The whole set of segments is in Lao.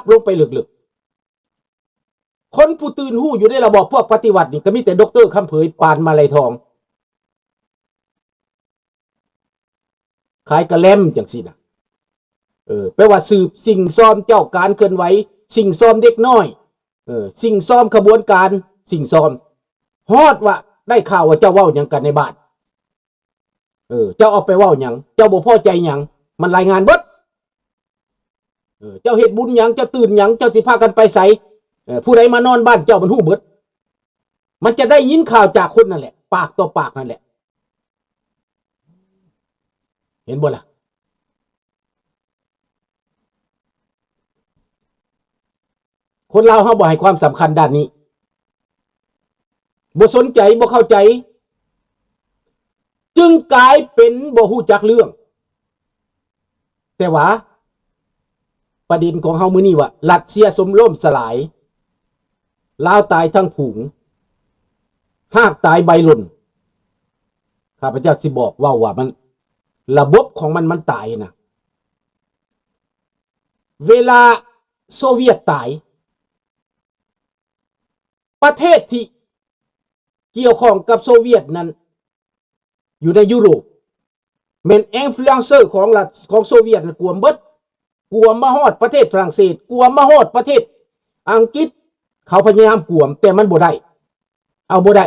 ລົງໄປເລິກໆ. ຄົນຜູ້ຕື່ນຮູ້ຢູ່ໃນລະບອບພວກປະຕິວັດນີ້ ກໍມີແຕ່ ດອກເຕີ ຄຳເຜີຍ ປານມາໄລທອງ ຂາຍກະແລັມຈັ່ງຊີ້ນະ. ເອີ ແປວ່າສືບສິ່ງຊອມເຈົ້າການເຄື່ອນໄຫວ, ສິ່ງຊອມເດັກນ້ອຍ, ເອີ ສິ່ງຊອມຂະບວນການ, ສິ່ງຊອມ ຮອດວ່າໄດ້ຂ່າວວ່າເຈົ້າເວົ້າຫຍັງກັນໃນບ້ານ, ເອີ ເຈົ້າເອົາໄປເວົ້າຫຍັງ, ເຈົ້າບໍ່ພໍໃຈຫຍັງ, ມັນລາຍງານເບິດ. ເອີ ເຈົ້າເຮັດບຸນຫຍັງ, ເຈົ້າຕື່ນຫຍັງ, ເຈົ້າຊິພາກັນໄປໃສ, ເອີ ຜູ້ໃດມານອນບ້ານເຈົ້າ ມັນຮູ້ເບິດ. ມັນຈະໄດ້ຍິນຂ່າວຈາກຄົນນັ້ນແຫຼະ, ປາກຕໍ່ປາກນັ້ນແຫຼະ. ເຫັນບໍ່ລະ? ຄົນລາວເຮົາບໍ່ໃຫ້ຄວາມສຳຄັນດ້ານນີ້, ບໍ່ສົນໃຈ, ບໍ່ເຂົ້າໃຈ, ຈຶ່ງກາຍເປັນບໍ່ຮູ້ຈັກເລື່ອງ. ແຕ່ວ່າປະເດັນຂອງເຮົາມື້ນີ້ວ່າ ຣັດເຊຍສົມລົ້ມສະຫຼາຍ, ລາວຕາຍທັງຝູງ, ຮາກຕາຍໃບຫຼົ່ນ. ຂ້າພະເຈົ້າຊິບອກເວົ້າວ່າມັນ ລະບົບຂອງມັນ ມັນຕາຍນະ. ເວລາໂຊວຽດຕາຍ, ປະເທດທີ່ກ່ຽວຂ້ອງກັບໂຊວຽດນັ້ນ ຢູ່ໃນຢູໂຣບ ແມ່ນ influencer ຂອງລັດ ຂອງໂຊວຽດນັ້ນກວມເບິດ, ກວມມາຮອດປະເທດຝຣັ່ງເສດ, ກວມມາຮອດປະເທດອັງກິດ. ເຂົາພະຍາຍາມກວມ, ແຕ່ມັນບໍ່ໄດ້, ເອົາບໍ່ໄດ້.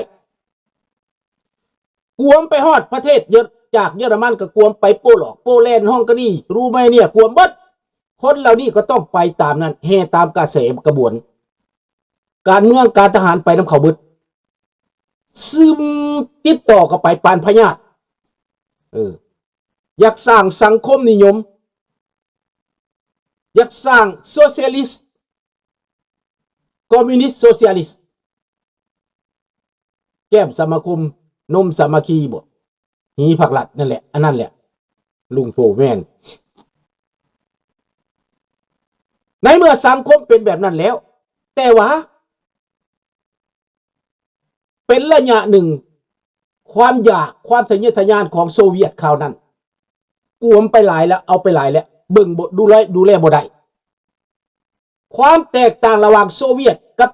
ກວມໄປຮອດປະເທດເຢຍ ຈາກເຢຍລະມັນກໍກວມໄປໂປລອກ, ໂປແລນ, ຮອງກາຣີ, ຣູມາເນຍ, ກວມເບິດ. ຄົນເຫຼົ່ານີ້ກໍຕ້ອງໄປຕາມນັ້ນ, ແຫ່ຕາມກະແສຂະບວນ. ການເມືອງການທະຫານໄປນຳເຂົາເບິດ, ຊຶມຕິດຕໍ່ເຂົ້າໄປປານພະຍາດ. ເອີ ຢາກສ້າງສັງຄົມນິຍົມ, ຢາກສ້າງໂຊຊຽລິສ, ຄອມມິວນິສໂຊຊຽລິສ, ແກ້ມສະມາຄົມ, ນົມສາມັກຄີບໍ? ຫີພັກລັດນັ້ນແຫຼະ, ອັນນັ້ນແຫຼະ ລຸງໂພແມ່ນ. ໃນເມື່ອສັງຄົມເປັນແບບນັ້ນແລ້ວ, ແຕ່ວ່າເປັນໄລຍະໜຶ່ງ, ຄວາມຢາກ, ຄວາມທະເຍີທະຍານຂອງໂຊວຽດຄາວນັ້ນ ກວມໄປຫຼາຍແລ້ວ, ເອົາໄປຫຼາຍແລ້ວ, ເບິ່ງບໍ່, ດູແລ, ດູແລບໍ່ໄດ້. ຄວາມແຕກຕ່າງລະຫວ່າງໂຊວຽດກັບ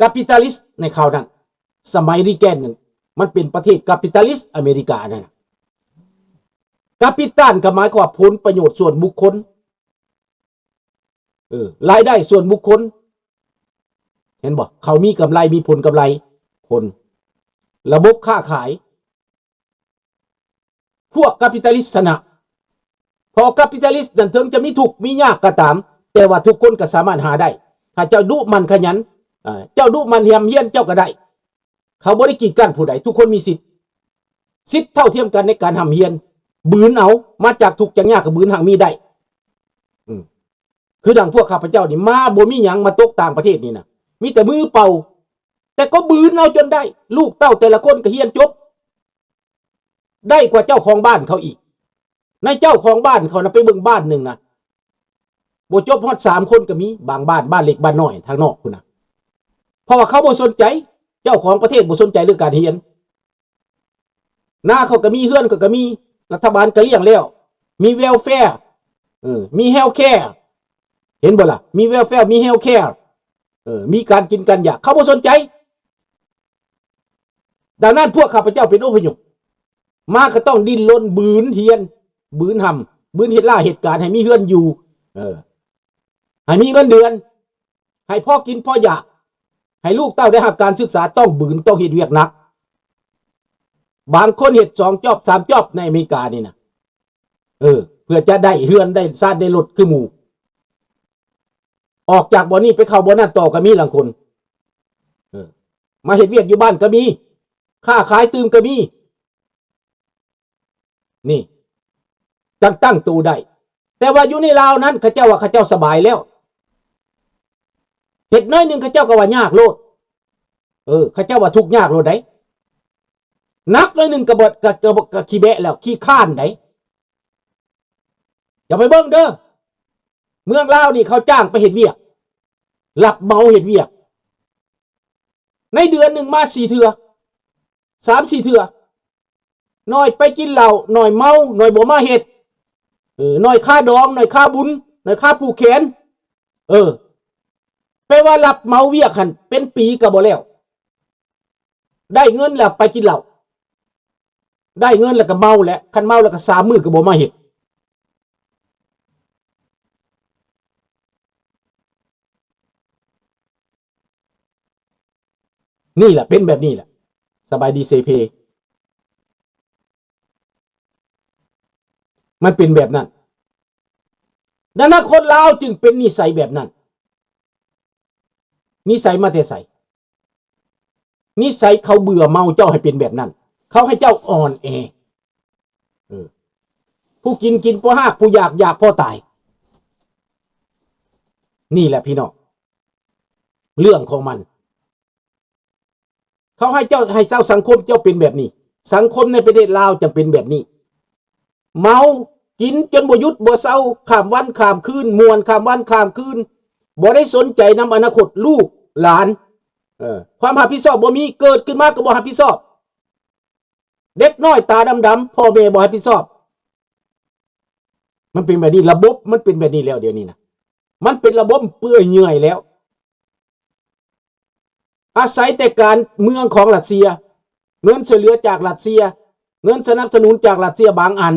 capitalist ໃນຄາວນັ້ນ, ສະໄໝ Reagan ນັ້ນ ມັນເປັນປະເທດ capitalist ອາເມລິການັ້ນນະ. Capital ກໍໝາຍຄວາມວ່າຜົນປະໂຫຍດສ່ວນບຸກຄົນ, ເອີ ລາຍໄດ້ສ່ວນບຸກຄົນ, ເຫັນບໍ່? ເຂົາມີກຳໄລ, ມີຜົນກຳໄລຄົນ, ລະບົບຄ້າຂາຍ. ພວກ capitalist ຊະນະ, ເພາະ capitalist ນັ້ນເຖິງຈະມີທຸກມີຍາກກໍຕາມ, ແຕ່ວ່າທຸກຄົນກໍສາມາດຫາໄດ້. ຖ້າເຈົ້າດຸໝັ່ນຂະຫຍັນ, ເອີ ເຈົ້າດຸໝັ່ນຮ່ຳຮຽນ, ເຈົ້າກໍໄດ້. ເຂົາບໍ່ໄດ້ກີດກັ້ນຜູ້ໃດ, ທຸກຄົນມີສິດ, ສິດເທົ່າທຽມກັນໃນການຮ່ຳຮຽນ. ບືນເອົາ, ມາຈາກທຸກຈາກຍາກກໍບືນຮັ່ງມີໄດ້. ອືມ ຄືດັ່ງພວກຂ້າພະເຈົ້ານີ້ ມາບໍ່ມີຫຍັງ, ມາຕົກຕ່າງປະເທດນີ້ນະ ມີແຕ່ມືເປົ່າ, ແຕ່ກໍບືນເອົາຈົນໄດ້. ລູກເຕົ້າແຕ່ລະຄົນກໍຮຽນຈົບ, ໄດ້ກວ່າເຈົ້າຂອງບ້ານເຂົາອີກ. ໃນເຈົ້າຂອງບ້ານເຂົານະ, ໄປເບິ່ງບ້ານໜຶ່ງນະ ບໍ່ຈົບຮອດສາມຄົນກໍມີ, ບາງບ້ານ, ບ້ານເລັກບ້ານນ້ອຍທາງນອກພຸ້ນນະ. ເພາະວ່າເຂົາບໍ່ສົນໃຈ, ເຈົ້າຂອງປະເທດບໍ່ສົນໃຈເລື່ອງການຮຽນ. ນາເຂົາກໍມີ, ເຮືອນເຂົາກໍມີ, ລັດຖະບານກໍລ້ຽງແລ້ວ, ມີ welfare, ເອີ ມີ health care, ເຫັນບໍ່ລະ? ມີ welfare, ມີ health care, ເອີ ມີການກິນການຢາ, ເຂົາບໍ່ສົນໃຈ. ດັ່ງນັ້ນ ພວກຂ້າພະເຈົ້າເປັນອົບພະຍົບມາ ກໍຕ້ອງດີ້ນລົນບືນຮຽນ, ບືນຮ່ຳ, ບືນເຮັດລາເຮັດການ ໃຫ້ມີເຮືອນຢູ່, ເອີ ໃຫ້ມີເງິນເດືອນ, ໃຫ້ພໍກິນພໍຢາກ, ໃຫ້ລູກເຕົ້າໄດ້ຮັບການສຶກສາ, ຕ້ອງບືນ, ຕ້ອງເຮັດວຽກໜັກ. ບາງຄົນເຮັດສອງຈອບສາມຈອບໃນອາເມລິການີ້ນະ, ເອີ ເພື່ອຈະໄດ້ເຮືອນໄດ້ຊານໄດ້ລົດຄືໝູ່. ອອກຈາກບ່ອນນີ້ໄປເຂົ້າບ່ອນນັ້ນຕໍ່ກໍມີລາງຄົນ, ເອີ ມາເຮັດວຽກຢູ່ບ້ານກໍມີ, ຄ້າຂາຍຕື່ມກໍມີ. ນີ້ ຈັ່ງຕັ້ງໂຕໄດ້. ແຕ່ວ່າຢູ່ໃນລາວນັ້ນ ເຂົາເຈົ້າວ່າເຂົາເຈົ້າສະບາຍແລ້ວ, ເຮັດໜ້ອຍໜຶ່ງເຂົາເຈົ້າກໍວ່າຍາກໂລດ. ເອີ ເຂົາເຈົ້າວ່າທຸກຍາກໂລດໃດ໋. ໜັກໜ້ອຍໜຶ່ງກໍບໍ່ ກໍ ກໍ ກໍຂີ້ແບະແລ້ວ, ຂີ້ຄ້ານໃດ໋. ຢ່າໄປເບິ່ງເດີ, ເມືອງລາວນີ້ເຂົາຈ້າງໄປເຮັດວຽກ, ຮັບເໝົາເຮັດວຽກ. ໃນເດືອນໜຶ່ງມາສີ່ເທື່ອ, ສາມສີ່ເທື່ອ. ໜ້ອຍໄປກິນເຫຼົ້າ, ໜ້ອຍເມົາ, ໜ້ອຍບໍ່ມາເຮັດ, ເອີ ໜ້ອຍຄາດອງ, ໜ້ອຍຄາບຸນ, ໜ້ອຍຄາຜູກແຂນ. ເອີ ແປວ່າຮັບເໝົາວຽກຫັ້ນເປັນປີກໍບໍ່ແລ້ວ. ໄດ້ເງິນແລ້ວໄປກິນເຫຼົ້າ, ໄດ້ເງິນແລ້ວກໍເມົາແຫຼະ, ຄັນເມົາແລ້ວກໍສາມມື້ກໍບໍ່ມາເຮັດ. ນີ້ແຫຼະ ເປັນແບບນີ້ແຫຼະ. ສະບາຍດີເຊເພ. ມັນເປັນແບບນັ້ນ. ດັ່ງນັ້ນຄົນລາວຈຶ່ງເປັນນິໄສແບບນັ້ນ. ນິໄສມາແຕ່ໃສ? ນິໄສເຂົາເບື່ອເມົາເຈົ້າໃຫ້ເປັນແບບນັ້ນ. ເຂົາໃຫ້ເຈົ້າອ່ອນແອ. ເອີ ຜູ້ກິນກິນພໍຮາກ, ຜູ້ຢາກຢາກພໍຕາຍ. ນີ້ແຫຼະພີ່ນ້ອງ ເລື່ອງຂອງມັນ. ເຂົາໃຫ້ເຈົ້າ ໃຫ້ເຈົ້າ ສັງຄົມເຈົ້າເປັນແບບນີ້. ສັງຄົມໃນປະເທດລາວຈັ່ງເປັນແບບນີ້. ເມົາ ກິນຈົນບໍ່ຢຸດບໍ່ເຊົາ, ຂ້າມວັນຂ້າມຄືນ, ມ່ວນຂ້າມວັນຂ້າມຄືນ, ບໍ່ໄດ້ສົນໃຈນຳອະນາຄົດລູກຫຼານ. ເອີ ຄວາມຮັບຜິດຊອບບໍ່ມີ, ເກີດຂຶ້ນມາກໍບໍ່ຮັບຜິດຊອບ. ເດັກນ້ອຍຕາດຳໆ ພໍ່ແມ່ບໍ່ຮັບຜິດຊອບ. ມັນເປັນແບບນີ້, ລະບົບມັນເປັນແບບນີ້ແລ້ວ ດຽວນີ້ນະ. ມັນເປັນລະບົບເປື່ອຍເຫຍື່ອຍແລ້ວ. ອາໄສແຕ່ການເມືອງຂອງຣັດເຊຍ, ເງິນຊ່ວຍເຫຼືອຈາກຣັດເຊຍ, ເງິນສະໜັບສະໜູນຈາກຣັດເຊຍບາງອັນ.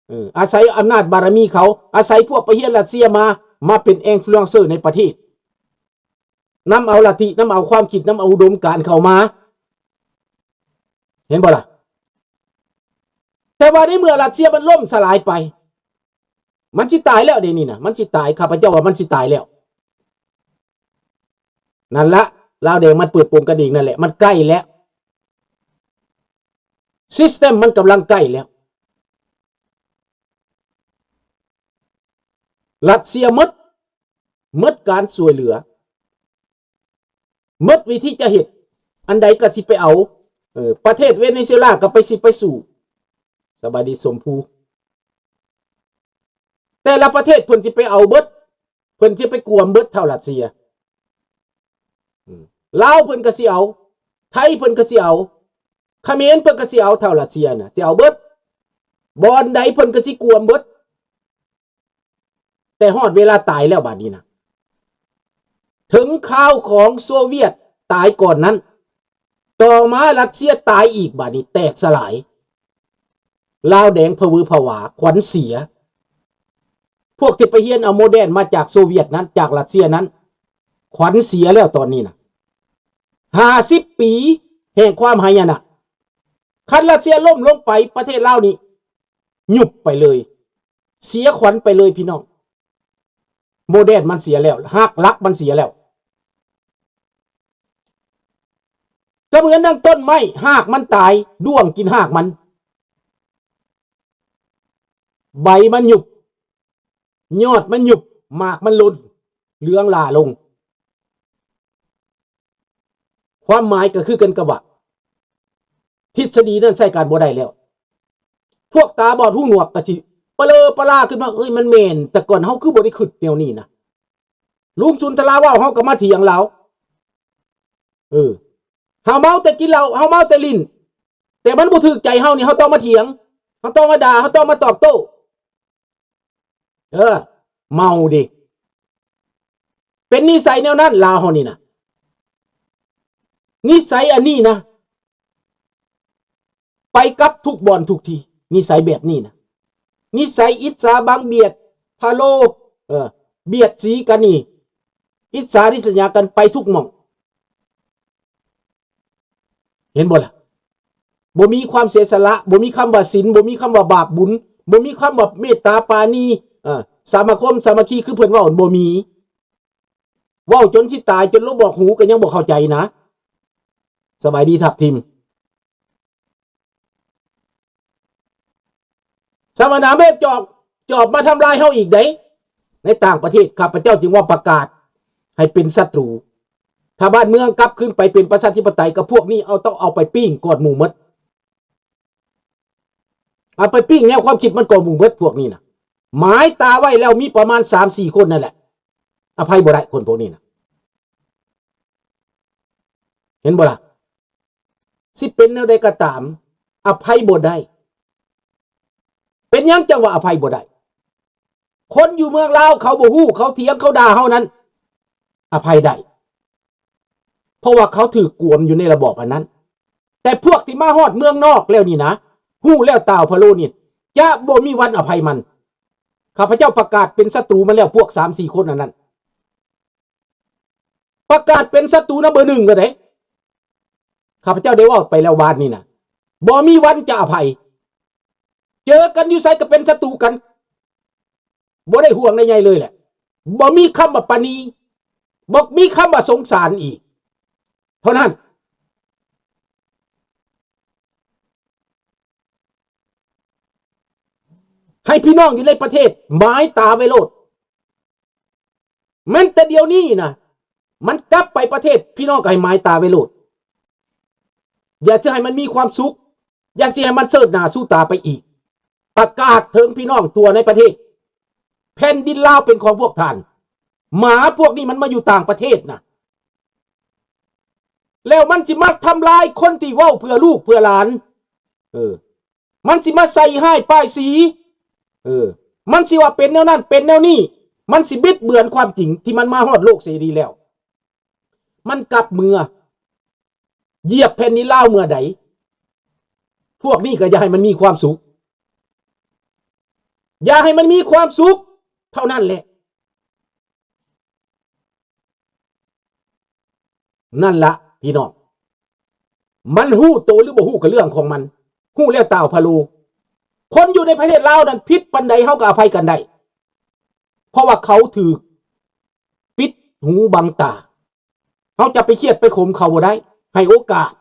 ເອີ ອາໄສອຳນາດບາລະມີເຂົາ, ອາໄສພວກໄປຮຽນຣັດເຊຍມາ, ມາເປັນອິນຟລູເອັນເຊີໃນປະເທດ. ນຳເອົາລັດທິ, ນຳເອົາຄວາມຄິດ, ນຳເອົາອຸດົມການເຂົ້າມາ. ເຫັນບໍ່ລະ? ແຕ່ວ່າໃນເມື່ອຣັດເຊຍມັນລົ້ມສະຫຼາຍໄປ, ມັນຊິຕາຍແລ້ວເດນີ້ນະ, ມັນຊິຕາຍ, ຂ້າພະເຈົ້າວ່າມັນຊິຕາຍແລ້ວ. ນັ້ນລະ, ລາວແດງມັນເປີດໂປງກັນເອງນັ້ນແຫຼະ, ມັນໃກ້ແລ້ວ. ຊິສເຕັມມັນກຳລັງໃກ້ແລ້ວ. ຣັດເຊຍໝົດ, ໝົດການຊ່ວຍເຫຼືອ, ໝົດວິທີຈະເຮັດ, ອັນໃດກໍຊິໄປເອົາ. ເອີ ປະເທດເວເນຊູເອລາກໍໄປ ຊິໄປສູ້. ສະບາຍດີສົມພູ. ແຕ່ລະປະເທດເພິ່ນຊິໄປເອົາເບິດ, ເພິ່ນຊິໄປກວມເບິດເທົ່າຣັດເຊຍ. ອືມ ລາວເພິ່ນກໍຊິເອົາ, ໄທເພິ່ນກໍຊິເອົາ, ຂະເໝນເພິ່ນກໍຊິເອົາເທົ່າຣັດເຊຍນະ, ຊິເອົາເບິດ. ບ່ອນໃດເພິ່ນກໍຊິກວມເບິດ. ແຕ່ຮອດເວລາຕາຍແລ້ວບາດນີ້ນະ, ເຖິງຄາວຂອງໂຊວຽດຕາຍກ່ອນນັ້ນ, ຕໍ່ມາຣັດເຊຍຕາຍອີກ, ບາດນີ້ແຕກສະຫຼາຍ. ລາວແດງຜະຫວືຜະຫວາ, ຂວັນເສຍ. ພວກທີ່ໄປຮຽນເອົາໂມເດີນມາຈາກໂຊວຽດນັ້ນ, ຈາກຣັດເຊຍນັ້ນ, ຂວັນເສຍແລ້ວຕອນນີ້ນະ. ຫ້າສິບປີແຫ່ງຄວາມຫາຍະນະ. ຄັນຣັດເຊຍລົ້ມລົງໄປ, ປະເທດລາວນີ້ຍຸບໄປເລີຍ, ເສຍຂວັນໄປເລີຍພີ່ນ້ອງ. ໂມເດີນມັນເສຍແລ້ວ, ຮາກຫຼັກມັນເສຍແລ້ວ. ກໍເໝືອນດັ່ງຕົ້ນໄມ້, ຮາກມັນຕາຍ, ດ້ວງກິນຮາກມັນ. ໃບມັນຍຸບ, ຍອດມັນຍຸບ, ໝາກມັນຫຼົ່ນ, ເຫຼືອງຫຼ້າລົງ. ຄວາມໝາຍກໍຄືກັນກັບວ່າ ທິດສະດີນັ້ນໃຊ້ການບໍ່ໄດ້ແລ້ວ. ພວກຕາບອດຫູໜວກກໍຊິປະເລີປະລາຂຶ້ນມາ, ເອີຍ ມັນແມ່ນ, ແຕ່ກ່ອນເຮົາຄືບໍ່ໄດ້ຄິດແນວນີ້ນະ. ລຸງສຸນທະລາເວົ້າ, ເຮົາກໍມາຖຽງລາວ. ເອີ ເຮົາເມົາແຕ່ກິນເຫຼົ້າ, ເຮົາເມົາແຕ່ຫຼິ້ນ, ແຕ່ມັນບໍ່ຖືກໃຈເຮົານີ້, ເຮົາຕ້ອງມາຖຽງ, ເຮົາຕ້ອງມາດ່າ, ເຮົາຕ້ອງມາຕອບໂຕ້. ເອີ ເມົາເດ. ເປັນນິໄສແນວນັ້ນ ລາວເຮົານີ້ນະ. ນິໄສອັນນີ້ນະ ໄປກັບທຸກບ່ອນທຸກທີ່, ນິໄສແບບນີ້ນະ. ນິໄສອິດສາບັງບຽດພາໂລ, ເອີ ບຽດສີກັນນີ້, ອິດສາລິສຍາກັນໄປທຸກໝ່ອງ. ເຫັນບໍ່ລະ? ບໍ່ມີຄວາມເສຍສະຫຼະ, ບໍ່ມີຄຳວ່າສິນ, ບໍ່ມີຄຳວ່າບາບບຸນ, ບໍ່ມີຄຳວ່າເມດຕາປານີ, ເອີ ສາມາຄົມສາມັກຄີ ຄືເພິ່ນເວົ້າ, ບໍ່ມີ. ເວົ້າຈົນຊິຕາຍ, ຈົນລົບອອກຫູ ກໍຍັງບໍ່ເຂົ້າໃຈນະ. ສະບາຍດີທັບທິມ. ສະຫວັດໜາມເບບຈອບ, ຈອບມາທຳລາຍເຮົາອີກໃດ໋. ໃນຕ່າງປະເທດ ຂ້າພະເຈົ້າຈຶ່ງວ່າປະກາດໃຫ້ເປັນສັດຕູ. ຖ້າບ້ານເມືອງກັບຄືນໄປເປັນປະຊາທິປະໄຕ, ກໍພວກນີ້ເອົາ ຕ້ອງເອົາໄປປີ້ງກ່ອນໝູ່ໝົດ. ເອົາໄປປີ້ງແນວຄວາມຄິດມັນກໍໝູ່ເບິດພວກນີ້ນະ. ໝາຍຕາໄວ້ແລ້ວມີປະມານສາມສີ່ຄົນນັ້ນແຫຼະ. ອະໄພບໍ່ໄດ້ຄົນພວກນີ້ນະ. ເຫັນບໍ່ລະ? ຊິເປັນແນວໃດກໍຕາມ, ອະໄພບໍ່ໄດ້. ເປັນຫຍັງຈັ່ງວ່າອະໄພບໍ່ໄດ້? ຄົນຢູ່ເມືອງລາວເຂົາບໍ່ຮູ້ ເຂົາຖຽງ ເຂົາດ່າເຮົານັ້ນ ອະໄພໄດ້ ເພາະວ່າເຂົາຖືກກວມຢູ່ໃນລະບອບອັນນັ້ນ. ແຕ່ພວກທີ່ມາຮອດເມືອງນອກແລ້ວນີ້ນະ ຮູ້ແລ້ວຕ່າວພະໂລນີ້ ຈະບໍ່ມີວັນອະໄພມັນ. ຂ້າພະເຈົ້າປະກາດເປັນສັດຕູມັນແລ້ວ ພວກສາມສີ່ຄົນອັນນັ້ນ ປະກາດເປັນສັດຕູນຳເບີໜຶ່ງແລ້ວເດ້. ຂ້າພະເຈົ້າໄດ້ເວົ້າໄປແລ້ວວານນີ້ນະ ບໍ່ມີວັນຈະອະໄພ. ເຈີກັນຢູ່ໃສກໍເປັນສັດຕູກັນ. ບໍ່ໄດ້ຫ່ວງໃນໃຫຍ່ເລີຍແຫຼະ. ບໍ່ມີຄຳວ່າປະນີ, ບໍ່ມີຄຳວ່າສົງສານອີກເທົ່ານັ້ນ. ໃຫ້ພີ່ນ້ອງຢູ່ໃນປະເທດໝາຍຕາໄວ້ໂລດ. ແມ່ນແຕ່ດຽວນີ້ນະ ມັນກັບໄປປະເທດ ພີ່ນ້ອງກໍໃຫ້ໝາຍຕາໄວ້ໂລດ. ຢ່າຊິໃຫ້ມັນມີຄວາມສຸກ, ຢ່າຊິໃຫ້ມັນເຊີດໜ້າຊູຕາໄປອີກ. ປະກາດເຖິງພີ່ນ້ອງທົ່ວໃນປະເທດ, ແຜ່ນດິນລາວເປັນຂອງພວກທ່ານ. ໝາພວກນີ້ມັນມາຢູ່ຕ່າງປະເທດນະ ແລ້ວມັນຊິມາທຳລາຍຄົນທີ່ເວົ້າເພື່ອລູກເພື່ອຫຼານ. ເອີ ມັນຊິມາໃສ່ຮ້າຍປ້າຍສີ. ເອີ ມັນຊິວ່າເປັນແນວນັ້ນເປັນແນວນີ້. ມັນຊິບິດເບືອນຄວາມຈິງທີ່ມັນມາຮອດໂລກເສລີແລ້ວ. ມັນກັບເມືອ ຢຽບແຜ່ນດິນລາວເມື່ອໃດ, ພວກນີ້ກໍຢ່າໃຫ້ມັນມີຄວາມສຸກ, ຢ່າໃຫ້ມັນມີຄວາມສຸກເທົ່ານັ້ນແຫຼະ. ນັ້ນລະພີ່ນ້ອງ, ມັນຮູ້ໂຕຫຼືບໍ່ຮູ້ກໍເລື່ອງຂອງມັນ, ຮູ້ແລ້ວຕ່າວພະໂລ. ຄົນຢູ່ໃນປະເທດລາວນັ້ນ ຜິດປານໃດເຮົາກໍອະໄພກັນໄດ້, ເພາະວ່າເຂົາຖືກປິດຫູບັງຕາ. ເຮົາຈະໄປຄຽດໄປຂົມເຂົາບໍ່ໄດ້, ໃຫ້ໂອກາດ.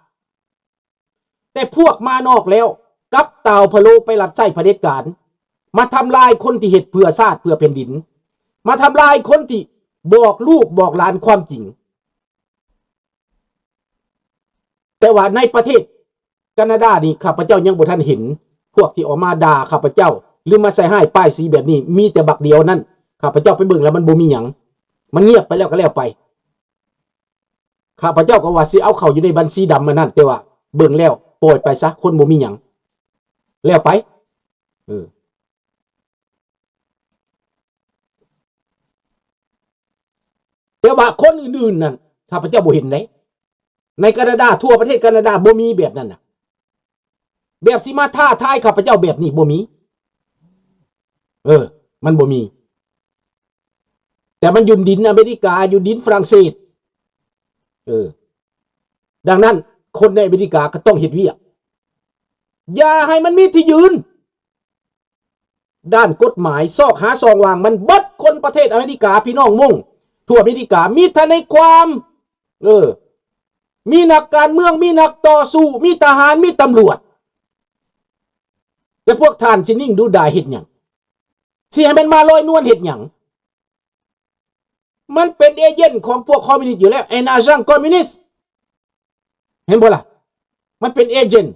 ແຕ່ພວກມານອກແລ້ວ ກັບຕ່າວພະໂລໄປຮັບໃຊ້ຜະເດັດການ, ມາທຳລາຍຄົນທີ່ເຮັດເພື່ອຊາດເພື່ອແຜ່ນດິນ, ມາທຳລາຍຄົນທີ່ບອກລູກບອກຫຼານຄວາມຈິງ. ແຕ່ວ່າໃນປະເທດການາດານີ້ ຂ້າພະເຈົ້າຍັງບໍ່ທັນເຫັນພວກທີ່ອອກມາດ່າຂ້າພະເຈົ້າ ຫຼື ມາໃສ່ຮ້າຍປ້າຍສີແບບນີ້, ມີແຕ່ບັກດຽວນັ້ນ. ຂ້າພະເຈົ້າໄປເບິ່ງແລ້ວມັນບໍ່ມີຫຍັງ, ມັນງຽບໄປແລ້ວກໍແລ້ວໄປ. ຂ້າພະເຈົ້າກໍວ່າຊິເອົາເຂົ້າຢູ່ໃນບັນຊີດຳອັນນັ້ນ, ແຕ່ວ່າເບິ່ງແລ້ວປ່ອຍໄປຊະ, ຄົນບໍ່ມີຫຍັງ, ແລ້ວໄປ. ເອີ ແຕ່ວ່າຄົນອື່ນໆນັ້ນ ຂ້າພະເຈົ້າບໍ່ເຫັນເດ້. ໃນການາດາ, ທົ່ວປະເທດການາດາ ບໍ່ມີແບບນັ້ນນະ, ແບບຊິມາທ້າທາຍຂ້າພະເຈົ້າແບບນີ້ບໍ່ມີ. ເອີ ມັນບໍ່ມີ. ແຕ່ມັນຢູ່ດິນອາເມລິກາ, ຢູ່ດິນຝຣັ່ງເສດ. ເອີ ດັ່ງນັ້ນ ຄົນໃນອາເມລິກາກໍຕ້ອງເຮັດວຽກ, ຢ່າໃຫ້ມັນມີທີ່ຢືນ. ດ້ານກົດໝາຍ ຊອກຫາຊ່ອງວ່າງມັນເບິດ. ຄົນປະເທດອາເມລິກາ, ພີ່ນ້ອງມົ້ງທົ່ວອາເມລິກາ ມີທະນາຍຄວາມ, ເອີ ມີນັກການເມືອງ, ມີນັກຕໍ່ສູ້, ມີທະຫານ, ມີຕຳຫຼວດ. ແຕ່ພວກທ່ານຊິນິ່ງດູດາຍເຮັດຫຍັງ? ຊິໃຫ້ມັນມາລອຍນວນເຮັດຫຍັງ? ມັນເປັນເອເຈນຂອງພວກຄອມມິວນິດຢູ່ແລ້ວ, un agent communiste. ເຫັນບໍ່ລະ? ມັນເປັນເອເຈນ.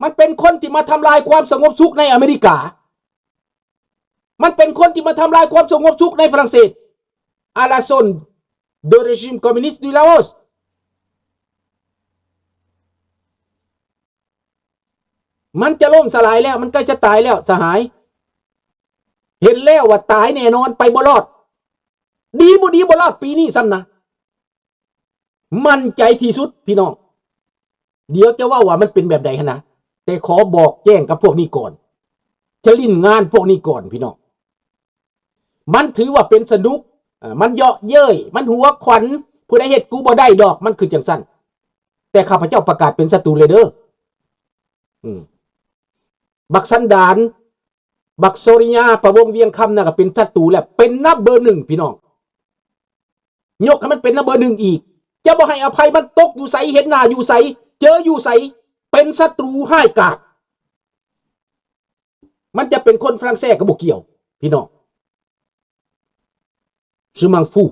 ມັນເປັນຄົນທີ່ມາທຳລາຍຄວາມສະຫງົບສຸກໃນອາເມລິກາ. ມັນເປັນຄົນທີ່ມາທຳລາຍຄວາມສະຫງົບສຸກໃນຝຣັ່ງເສດ. À la solde de régime communiste du Laos. ມັນຈະລົ້ມສະຫຼາຍແລ້ວ, ມັນໃກ້ຈະຕາຍແລ້ວສະຫາຍ. ເຫັນແລ້ວວ່າຕາຍແນ່ນອນ, ໄປບໍ່ລອດ. ດີບໍ່ດີບໍ່ລອດປີນີ້ຊ້ຳນະ. ໝັ້ນໃຈທີ່ສຸດພີ່ນ້ອງ. ດຽວຈະເວົ້າວ່າມັນເປັນແບບໃດຫັ້ນນະ, ແຕ່ຂໍບອກແຈ້ງກັບພວກນີ້ກ່ອນ, ຈະຫຼິ້ນງານພວກນີ້ກ່ອນພີ່ນ້ອງ. ມັນຖືວ່າເປັນສະໜຸກ, ເອີ ມັນເຍາະເຍີ້ຍ, ມັນຫົວຂວັນ, ຜູ້ໃດເຮັດກູບໍ່ໄດ້ດອກ, ມັນຄືຈັ່ງຊັ້ນ. ແຕ່ຂ້າພະເຈົ້າປະກາດເປັນສັດຕູເລີຍເດີ. ອືມ ບັກສັນດານ, ບັກໂຊລິຍາ, ປະວົງວຽງຄຳນະ ກໍເປັນສັດຕູແລ້ວ, ເປັນນຳເບີໜຶ່ງພີ່ນ້ອງ. ຍົກໃຫ້ມັນເປັນນຳເບີໜຶ່ງອີກ. ຈະບໍ່ໃຫ້ອະໄພມັນ, ຕົກຢູ່ໃສ, ເຫັນໜ້າຢູ່ໃສ, ເຈີຢູ່ໃສ, ເປັນສັດຕູຮ້າຍກາດ. ມັນຈະເປັນຄົນຝຣັ່ງເສດກໍບໍ່ກ່ຽວພີ່ນ້ອງ. Je m'en fous.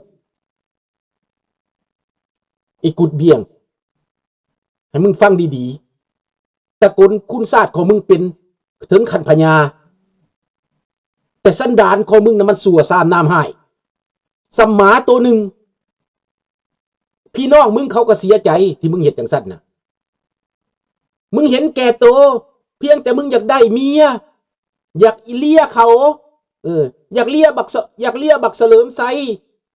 Écoute bien. ໃຫ້ມຶງຟັງດີໆ. ຕະໂກນຄຸນຊາດຂອງມຶງເປັນເຖິງຂັ້ນພະຍາ, ແຕ່ສັນດານຂອງມຶງນະ ມັນຊົ່ວຊາມນາມຮ້າຍ. ສ່ຳໝາໂຕໜຶ່ງ. ພີ່ນ້ອງມຶງເຂົາກໍເສຍໃຈທີ່ມຶງເຮັດຈັ່ງຊັ້ນນະ. ມຶງເຫັນແກ່ໂຕ, ພຽງແຕ່ມຶງຢາກໄດ້ເມຍ, ຢາກອີເລຍເຂົາ, ເອີ ຢາກເລຍບັກສະ ຢາກເລຍບັກສະເຫຼີມໄຊ